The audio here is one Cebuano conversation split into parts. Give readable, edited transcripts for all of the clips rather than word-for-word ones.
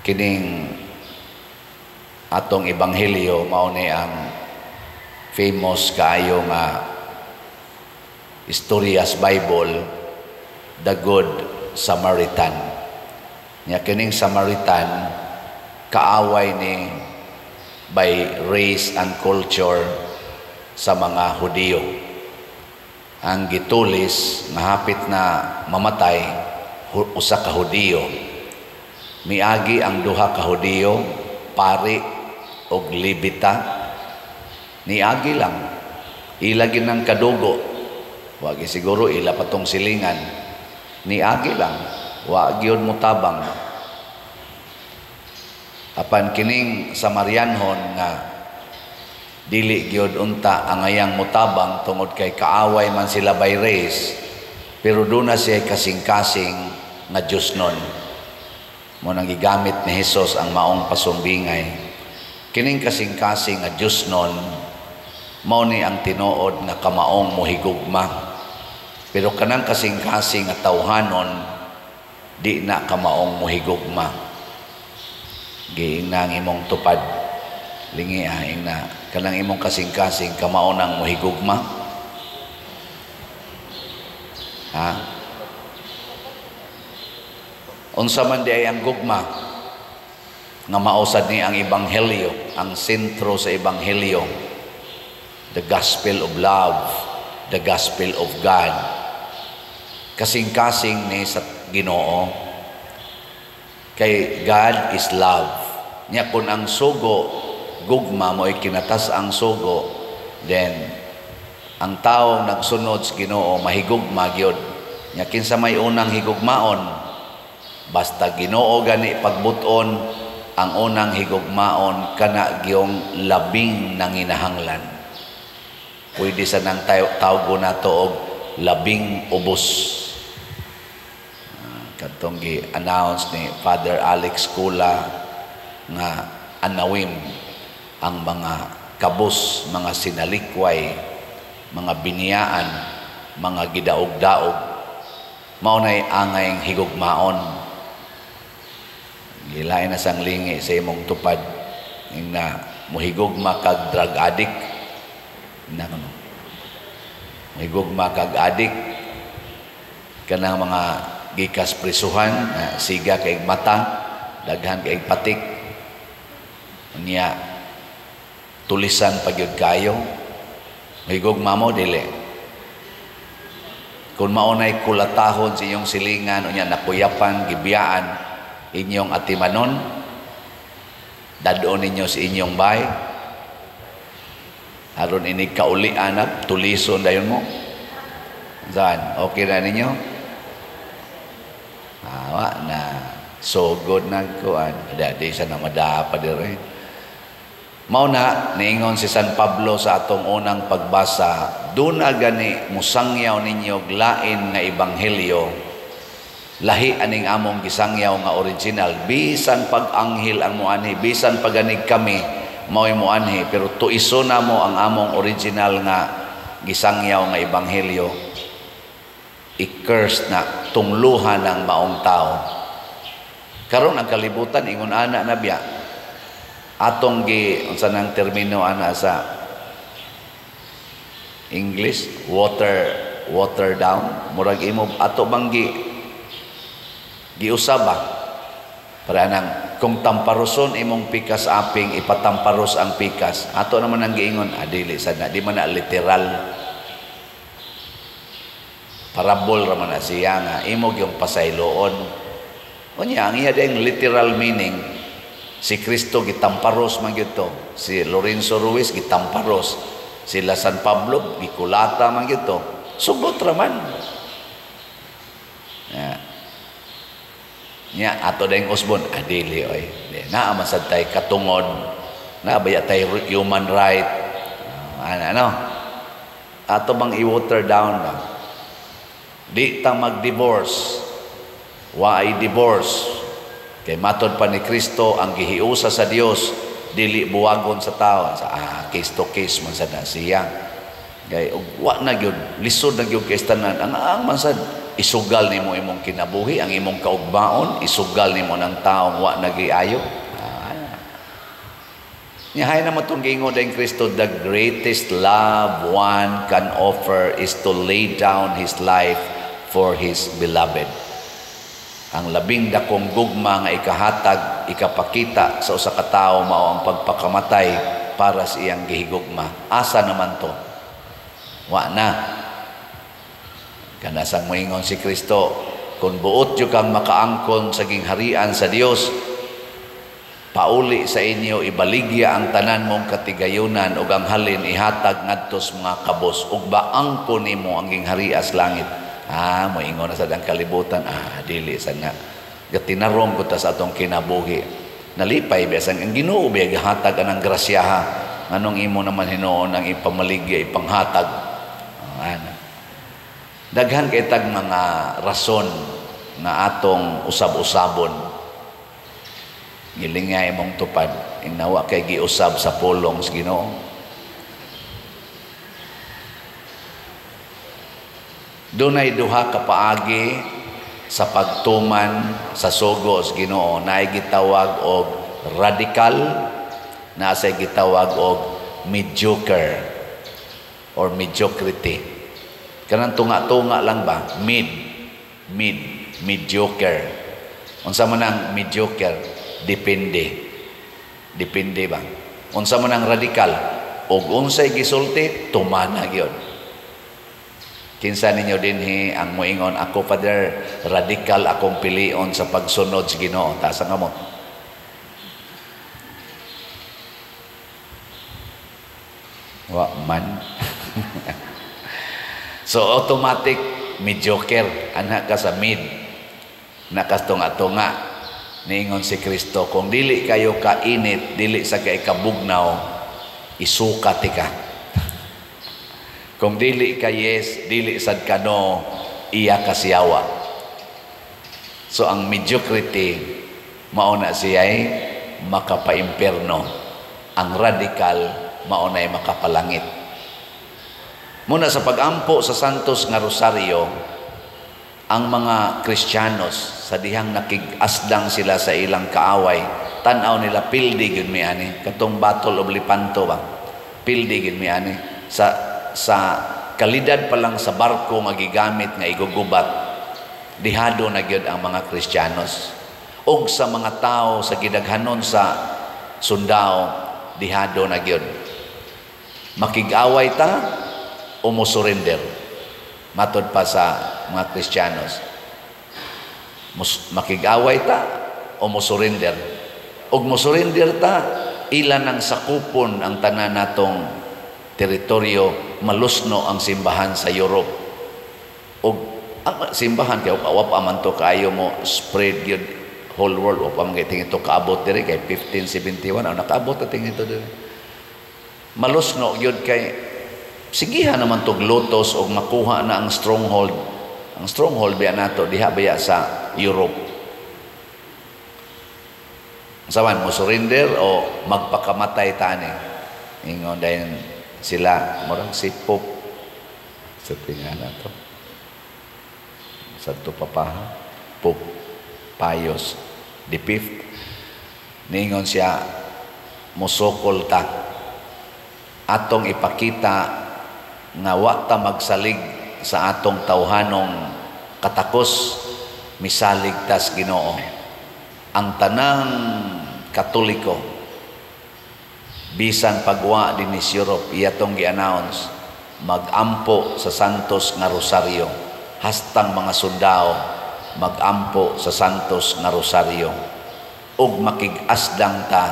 Kining atong ebanghelyo mao ni ang famous kaayo nga istorya sa Bible, the Good Samaritan. Nya kining Samaritan, kaaway ni by race and culture sa mga Hudiyo. Ang gitulis nga hapit na mamatay, usa ka Hudiyo. Miagi ang duha ka Hudiyo, pari og Levita. Niagi lang. Ila ginang kadugo. Wa siguro ila patong silingan. Niagi lang. Wa gyud motabang. Apan kining Samarianhon nga dili gyud unta angayang motabang tungod kay kaaway man sila by race, pero duna siya kasing-kasing nga Diyos nun. Mao nang gigamit ni Hesus ang maong pasumbingay. Kining kasing-kasing nga Diyos nun, mao ni ang tinuod nga kamaong mohigugma. Pero kanang kasing-kasing nga tawhanon, di na kamaong mohigugma. Giingna ang imong tupad. Lingi ah, ingna. Kanang imong kasing-kasing kamao nang mohigugma. Ha? Unsa man di ay ang gugma nga mausad ni ang ebanghelyo, ang sentro sa ebanghelyo, the gospel of love, the gospel of God. Kasing-kasing ni sa Ginoo, kay God is love. Nya kun ang sugo gugma, mo'y kinatas ang sugo, then ang taong nagsunod sa Ginoo mahigugma gyud. Nya kinsa may unang higugmaon? Basta Ginoo gani pagbuton, ang unang higugmaon kana gyong labing nanginahanglan. Pwede sa nang tawgo nato og labing ubos. Katong gi-announce ni Father Alex Kula nga anawim ang mga kabus, mga sinalikway, mga biniyaan, mga gidaog-daog. Mao nay angay higugmaon. Gilain na sang lingi sa imong tupad na mohigugma kag drug addict na kuno. Mohigugma kag addict, kanang mga gikas prisuhan, siga kay mata, daghan kay patik. Unya tulisan pa gyud kayo. Mahigugma mo, dili? Kung maunay kulatahon sa inyong silingan, unya nakuyapan, gibiyaan, inyong atimanon, dadon ninyo sa inyong bay, aron inig kaulian, tulison dayon mo. Saan? Okay na ninyo? Awa na. Sugod na kuan. Di sa na madapa dire. Mao na niingon si San Pablo sa atong unang pagbasa, duna gani musangyaw ninyo lain nga ebanghelyo, lahi aning among gisangyaw nga original, bisan pag-anghel ang muanhi, bisan paganig kami mao'y muanhi, pero tuiso na mo ang among original nga gisangyaw nga ebanghelyo, i-curse na, tungluhan ng maong tao. Karon ang kalibutan ingon ana na biya. Atong gi unsa nang termino ana sa English, water water down, murag imo ato bang gi giusab ba, para nang kung tamparoson imong pikas aping, ipatamparos ang pikas. Ato naman ang giingon, dili sad na, di man na literal, parabol ra man na siya nga imo gyung pasayloon. Unya ang iya ding literal meaning, si Kristo gitamparos man gyud to, si Lorenzo Ruiz gitamparos, sila San Pablo gikulata man gyud to, sugot ra man. Ya. Nya ato ding usbon, dili oy, naa man sad tay katungod, naa baya tay human right, ano ato bang i-water down ba? Di ta mag-divorce, waay divorce, kay matod pa ni Kristo, ang gihiusa sa Dios dili buwagon sa tao. Sa case to case man sad na siya, kay og wa na gyud, lisod na gyud kay tanan ang man sad. Isugal nimo imong kinabuhi, ang imong kaugmaon, isugal nimo ng taong wa nagiayo. Niya naman itong giingon din Kristo, "The greatest love one can offer is to lay down his life for his beloved." Ang labing dakong gugma nga ikahatag, ikapakita sa usa ka tawo mao ang pagpakamatay para sa iyang gihigugma. Asa naman to? Wa na. Kanasang moingon si Kristo, "Kung buot jud kang makaangkon sa gingharian sa Dios, pauli sa inyo, ibaligya ang tanan mong katigayunan ug ang halin ihatag ngadto sa mga kabos ug baangkon nimo ang gingharian sa langit." Ah, moingon na sa dang kalibutan, ah, dili sa nga. Gatinarong ko ta sa atong kinabuhi. Nalipay biya ang Ginoo biya gihatag anang grasyaha. Nganong imo naman hinuon ang ipamaligya, ipanghatag? Ana. Daghan kay tag mga rason nga atong usab-usabon. Gilinga imong tupad, inawa kay giusab sa pulong sa Ginoo. Dunay duha ka paagi sa pagtuman sa sugo sa Ginoo, naay gitawag og radical, naa say gitawag og mediocre or mediocrity. Kanang tunga-tunga lang ba? Mid, mid, mediocre. Unsa man ang mediocre? Depende. Depende ba? Unsa man ang radical? Og unsay gisulti, tumana gyud. Kinsa ninyo dinhi ang moingon, "Ako, Father, radical akong pilion sa pagsunod sa Ginoo"? Taas ang kamot. Wa man. So automatic mediocre, anak ka sa mid. Nakastunga-tunga. Niingon si Kristo, "Kung dili kayo kainit, dili sa kay kabugnaw, isuka ti ka. Kung dili ka yes, dili sad ka no, iya ka siyawa." So ang mediocrity, mao na siya'y makapaimpierno. Ang radical, mao na'y makapalangit. Muna sa pagampo sa Santos nga Rosario, ang mga Kristiyanos sa dihang nakig-asdang sila sa ilang kaaway, tan-aw nila pildi gyud mi ani, katong Battle of Lepanto ba? Pildi gyud mi ani sa kalidad pa lang sa barko nga gigamit nga igugubat, dihado na gyud ang mga Kristiyanos. Og sa mga tao sa gidaghanon sa sundao, dihado na gyud. Makig-away ta o mo surrender? Matod pa sa mga Kristiyanos, makig-away ta o mo surrender? Og mo surrender ta, ilan ang sakupon ang tanan natong teritoryo, malusno ang simbahan sa Europe. Og ang simbahan kay wa pa man to kaayo mo spread gyud whole world, wa pa man kay tingin to kaabot diri kay 1571 ang nakaabot na tingin to diri. Malusno gyud kay sigihan naman tog lutos og makuha na ang stronghold. Ang stronghold biya nato diha biya sa Europe. Saman mo surrender o magpakamatay tani? Ingon dayon sila, murang si Pope sa tinga nato. Santo Papa, Pope Pius the Fifth. Ningon siya, "Mosokol ta. Atong ipakita nga wa ta magsalig sa atong tawhanong katakos, misalig tas Ginoo. Ang tanang Katoliko bisan pagwa dinhi sa Europe, iya tong gi-announce, magampo sa Santos nga Rosario, hastang mga sundao magampo sa Santos nga Rosario ug makig-asdang ta,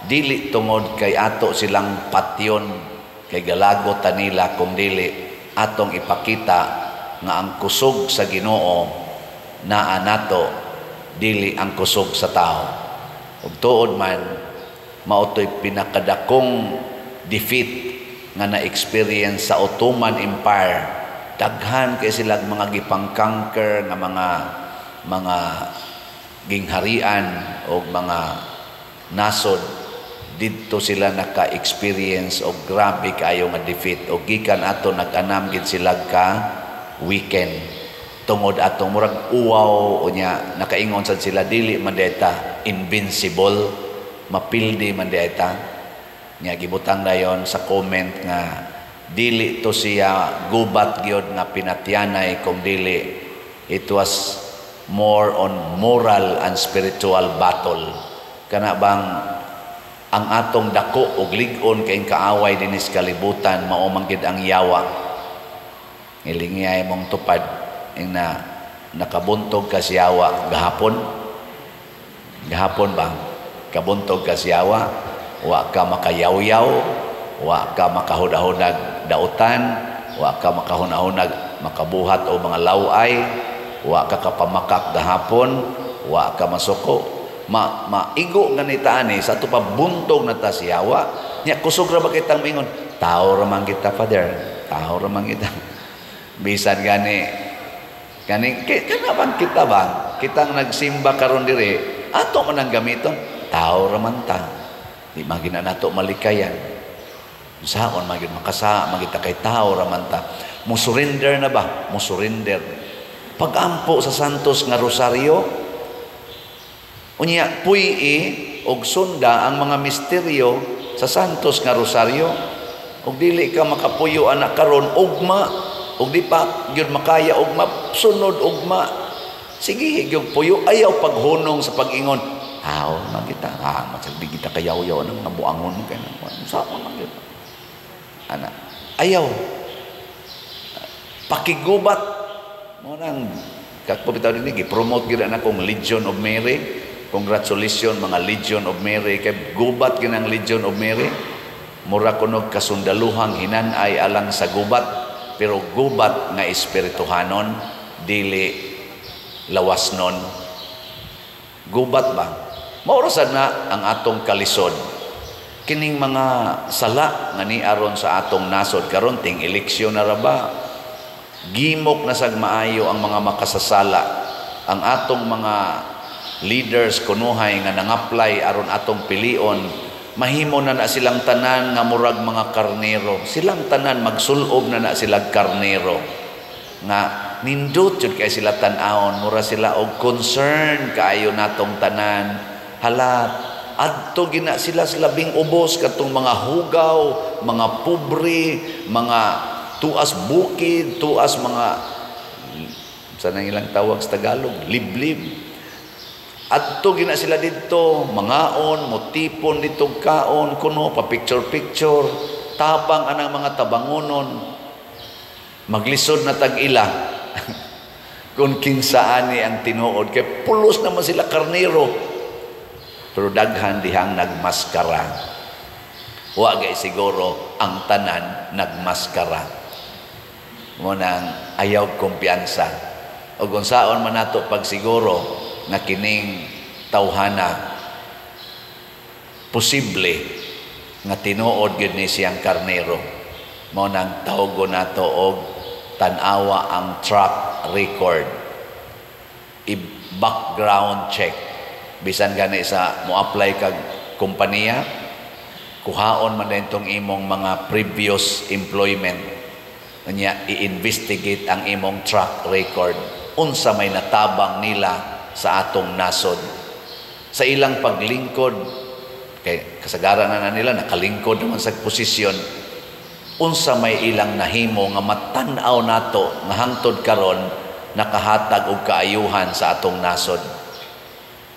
dili tungod kay ato silang patyon kay galago ta nila, kung dili atong ipakita nga ang kusog sa Ginoo naa nato, dili ang kusog sa tao." Ug tuod man, mao to'y pinakadakong defeat nga na-experience sa Ottoman Empire. Daghan kay sila mga gipang-conquer nga mga gingharian o mga nasod. Didto sila naka-experience og grabe kaayo nga defeat, og gikan ato nag-anam gid sila ka weekend. Tungod atong murag uwaw, unya nakaingon sad sila, dili man ta invincible, mapildi man ta. Nya gibutang dayon sa comment nga dili to siya gubat gyud nga pinatyanay, kung dili it was more on moral and spiritual battle. Kana bang ang atong dako og lig-on kay kaaway dinis kalibutan mao man gid ang yawa. Ilingiyay mong tupad ing na nakabuntog ka sa yawa gahapon. Gahapon ba? Kabuntog ka sa yawa, wa ka makayawyaw, wa ka makahunahunag dautan, wa ka makahunahunag makabuhat o mga laway, wa ka kapamakak gahapon, wa ka masuko. Maigo nga ni taani sa ato pa buntog na ta sa yawa. Nya kusog ra ba kitang mingon, "Tao ra man kita, Father, tao ra man kita." Bisan gani kani kana bang kita ba kitang nagsimba karon diri, ato man ang gamiton, "Tao ra man ta, di man gina nato malikayan, saon man gyud makasa man kita kay tao ra man ta." Mo surrender na ba, mo surrender pagampo sa Santos nga Rosaryo, unya puy-i og sunda ang mga misteryo sa Santos nga Rosaryo. Og dili ka makapuyo anak karon, ugma, og di pa gyud makaya ugma, sunod ugma, sige gyud puyo. Ayaw paghunong sa pag-ingon, "Tao man kita, ah, masag di kita kayaw-yaw ng mga buangon kay sa man gyud ana." Ayaw pakigubat mo nang kakpo bitaw dinhi, gi-promote gyud na akong Legion of Mary. Congratulations, mga Legion of Mary, kay gubat gyud ang Legion of Mary. Mura kunog kasundaluhang hinanay alang sa gubat, pero gubat nga espirituhanon, dili lawasnon. Gubat ba? Mao sad na ang atong kalisod kining mga sala nga niaron sa atong nasod karon. Ting eleksyon na ra ba, gimok na sag maayo ang mga makasasala. Ang atong mga leaders kunuhay nga nangapply aron atong pilion, mahimo na na silang tanan nga murag mga karnero. Silang tanan magsulob na na sila karnero nga nindot jud kay sila tan-awon, mura sila og concern kaayo natong tanan. Halat adto gina sila sa labing ubos, katong mga hugaw, mga pobre, mga tuas bukid, tuas mga sa nang ilang tawag sa Tagalog, liblib. Adto gina sila didto mangaon, motipon dito kaon kuno, pa picture picture, tabang anang mga tabangonon. Maglisod na tag-ila kung kinsaani ang tinuod kay pulos naman sila karnero, pero daghan dihang nagmaskara. Wa gay siguro ang tanan nagmaskara. Mo nang ayaw kumpiyansa. Og unsaon man nato pagsiguro nga kining tawhana posible nga tinuod gyud ni siyang karnero? Mao nang tawgon nato og tan-awa ang track record, i-background check. Bisan gani sa mo apply kag kompanya, kuhaon man din tong imong mga previous employment. Unya i-investigate ang imong track record, unsa may natabang nila sa atong nasod sa ilang paglingkod, kay kasagaran na nila nakalingkod naman sa posisyon. Unsa may ilang nahimo nga matan-aw nato nga hangtod karon nakahatag og kaayuhan sa atong nasod?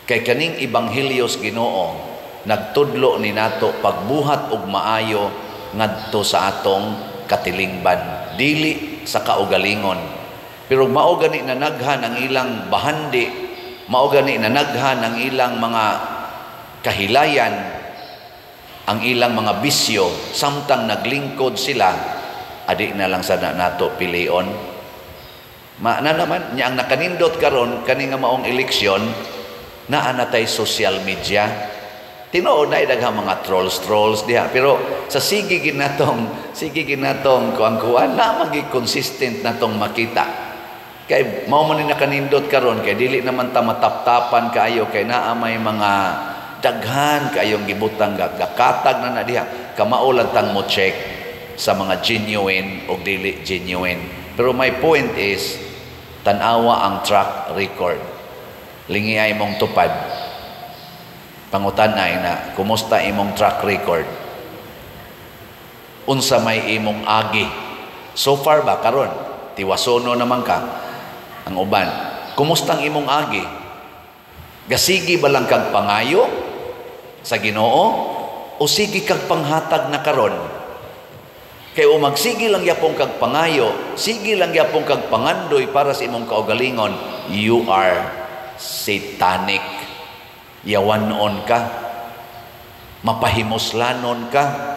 Kay kaning ebanghelyo sa Ginoo nagtudlo ni nato pagbuhat og maayo ngadto sa atong katilingban, dili sa kaugalingon. Pero mao gani na naghan ang ilang bahandi, mao gani na naghan ang ilang mga kahilayan, ang ilang mga bisyo samtang naglingkod sila, adi na lang sana nato pilion. Ma na naman nya ang nakanindot karon kani nga maong eleksyon, naa na tay social media. Tinuod na daghang mga trolls trolls diha, pero sa sige ginatong kuan-kuan na magi consistent natong makita kay mao man ni nakanindot karon, kay dili naman ta mataptapan kaayo kay naa may mga daghan kaayong gibutang, gakatag na na diha. Kamao lang tang mo check sa mga genuine o dili genuine. Pero my point is, Tan-awa ang track record. Lingi ay imong tupad. Pangutan ay na, kumusta imong track record? Unsa may imong agi? So far ba karon? Tiwasono naman ka ang uban. Kumusta ang imong agi? Gasigi ba lang kag pangayo sa Ginoo o sige kag panghatag na karon? Kay o magsige lang yapong kag pangayo, sige lang yapong kag pangandoy para sa imong kaugalingon, you are satanic. Yawanon ka. Mapahimuslanon ka.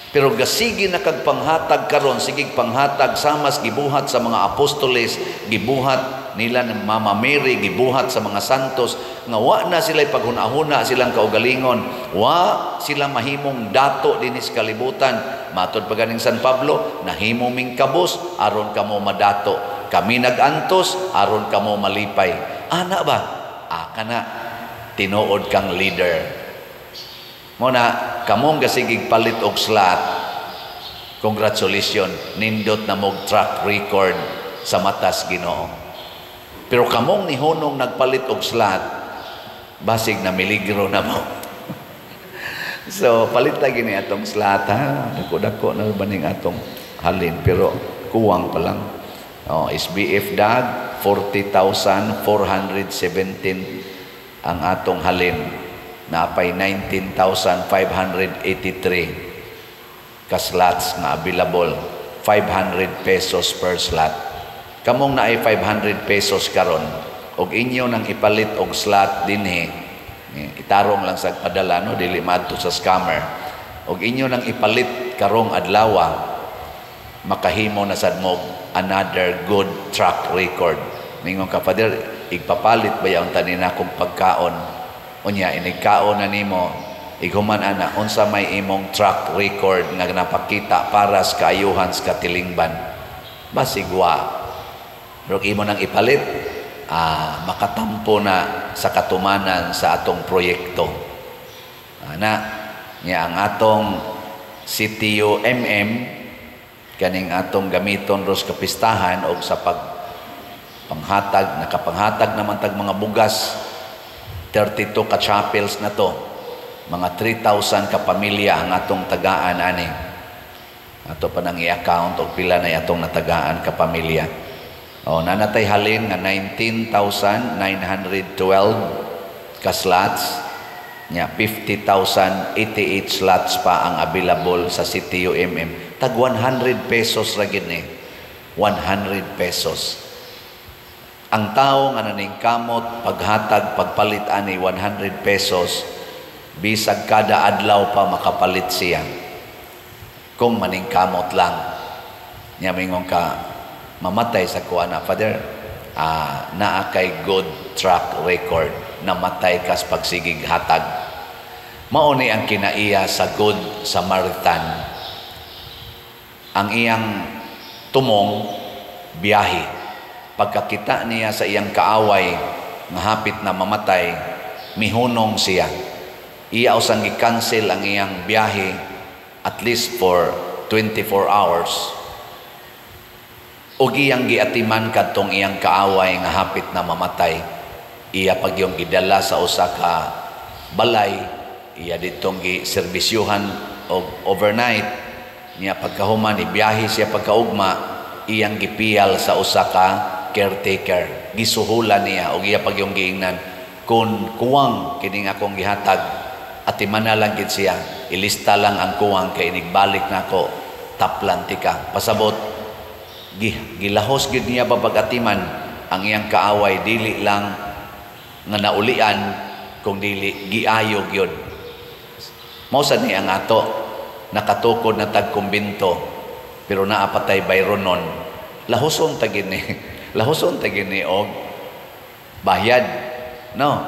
Pero gasige na kag panghatag karon, sige panghatag samas gibuhat sa mga apostoles, gibuhat nila ng Mama Mary, gibuhat sa mga santos, nga wa na sila paghuna-huna silang kaugalingon, wa sila mahimong dato dinis kalibutan. Matod pa ganing San Pablo, nahimo ming kabos aron kamo madato. Kami nagantos aron kamo malipay. Ana ba? Aka na tinuod kang leader. Mo na kamong gasigig palit og slot, congratulations, nindot na mog track record sa matas Ginoo. Pero kamong nihunong nagpalit og slot, basig na miligro na mo. So palit lagi ni atong slot ha. Dako-dako na baning atong halin pero kuwang pa lang. Oh, SBF DAG 40,417 ang atong halin. Naapay 19,583 ka slots nga available, 500 pesos per slot. Kamong naay 500 pesos karon og inyo nang ipalit og slot dinhi, itarong lang sa padala no, dili madto sa scammer. Og inyo nang ipalit karong adlawa, makahimo na sad mo another good track record. Mingon ka, "Father, igpapalit ba yung tanin akong pagkaon?" Unya inig kaon na nimo, ighuman ana, unsa may imong track record nga napakita para sa kaayuhan sa katilingban? Basig wa. Pero imo nang ipalit, makatampo na sa katumanan sa atong proyekto. Ana, niya ang atong CTU MM kaning atong gamiton ros kapistahan og sa pag panghatag, nakapanghatag naman tag mga bugas, 32 ka chapels na to, mga 3,000 ka pamilya ang atong tagaan ani. Ato pa nang i-account og pila na atong natagaan ka pamilya. O nanatay halin nga 19,912 ka slots nya, 50,088 slots pa ang available sa CTUMM. Tag 100 pesos ra gid ni, 100 pesos. Ang tao nga naningkamot paghatag, pagpalit ani 100 pesos, bisag kada adlaw pa makapalit siya kung maningkamot lang niya. Mingon ka, "Mamatay sa kuha na, Father," naa kay good track record, namatay kas pagsigig hatag. Mao ni ang kinaiya sa Good Samaritan. Ang iyang tumong biyahe, pagkakita niya sa iyang kaaway nga hapit na mamatay, mihunong siya. Iya usang gi-cancel ang iyang biyahe at least for 24 hours. Ug iyang giatiman kadtong iyang kaaway nga hapit na mamatay. Iya pagyong gidala sa usa ka balay, iya ditong giserbisyuhan og overnight. Niya pagkahuman, ibiyahe siya pagkaugma, iyang gipiyal sa usa ka caretaker. Gisuhulan niya og iya pagyong giingnan, "Kung kuwang kining akong gihatag, atiman na lang gid siya, ilista lang ang kuwang kay inigbalik nako taplan tika." Pasabot gilahos gid niya babag-atiman ang iyang kaaway, dili lang nga naulian kung dili giayo gyud. Mao sad ni ang ato, nakatukod na tag kumbento pero naa pa tay bayronon. Lahuson ta gini, lahuson ta gini og bayad no.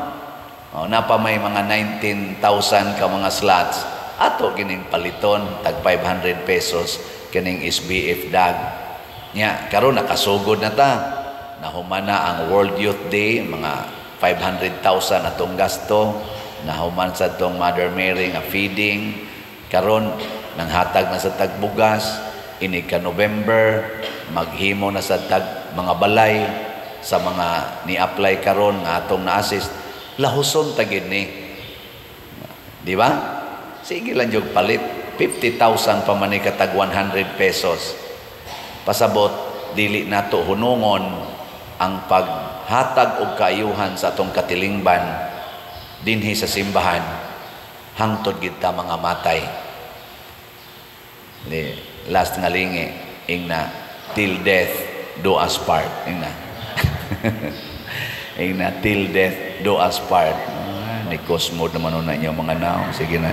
O, napa may mga 19,000 ka mga slots, ato gining paliton tag 500 pesos kining SBF DAG. Nya karon nakasugod na ta, nahuman na ang World Youth Day, mga 500,000 atong gasto, nahuman sa tong Mother Mary nga feeding, karon nanghatag na sa tagbugas, inig ka November maghimo na sa tag mga balay, sa mga ni-apply karon nga atong na-assist, lahuson ta gid ni. Di ba? Sige lang jud palit. 50,000 pa man ni katag 100 pesos. Pasabot, dili nato hunungon ang paghatag og kaayuhan sa atong katilingban dinhi sa simbahan hangtod gid ta mga matay. Di, last nga lingi, ingna, "Till death do us part." Ingna. Ingna, "Till death do us part." Ah, ni Cosmo naman una inyo mga naong. Sige na.